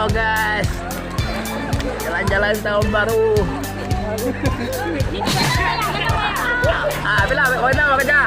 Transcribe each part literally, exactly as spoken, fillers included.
Halo guys, jalan-jalan tahun baru. Ah, bila ambil koin dah, kerja.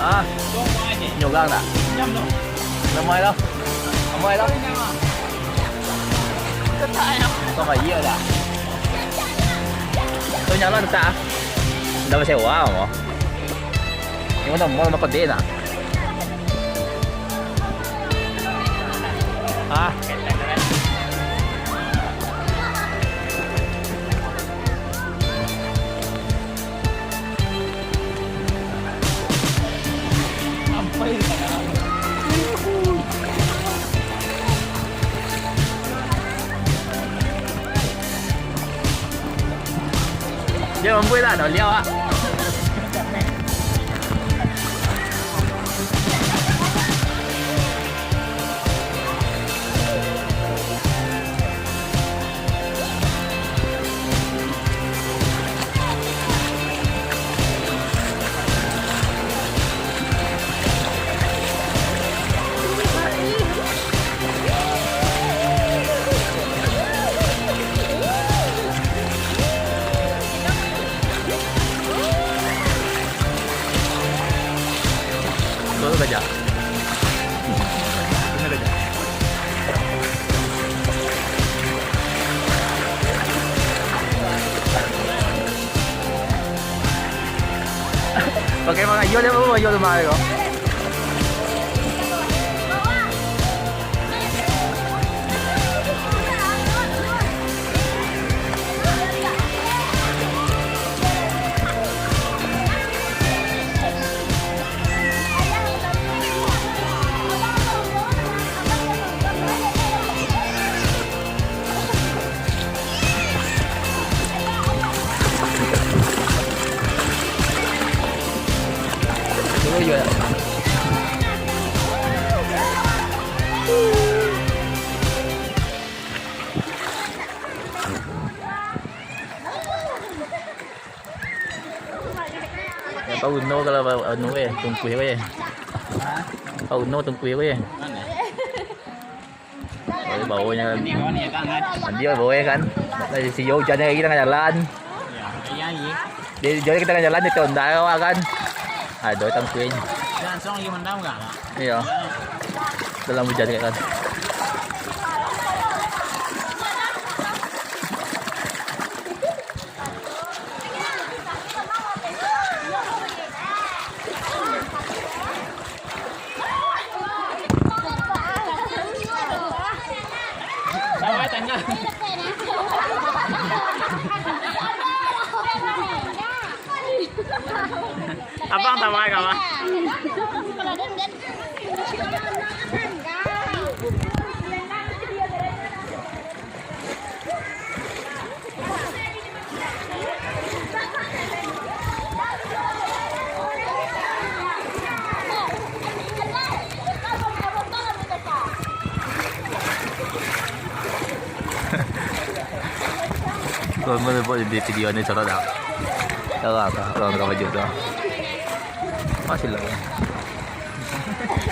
Ah, nyogang tak? Ramai lah. Ramai lah. Ramai iya tak? Tu nyala tak? Dah sewa mo. Ini mana mall mako deh nah. Ah. Dia mampu lah, dah liau ah. Baru saja. Benar saja. Pakai mangayuh dia, oh, mayuh tu mahal ko. Apa Uno kalau anu eh, tungkuih eh. Apa Uno tungkuih eh. Bawa nyo kan. Mandi bawa kan. Dari siang hujan lagi tangah jalan. Dia jauh kita tangah jalan, dia tondai awak kan. Aduh, tangkuih. Langsung lagi mendam kan? Iya. Dalam hujan kan. Abang tawa ka, Bang? Kau mau buat di video ni, salah dah. Salah apa? Orang kau baju tu. Masih lah.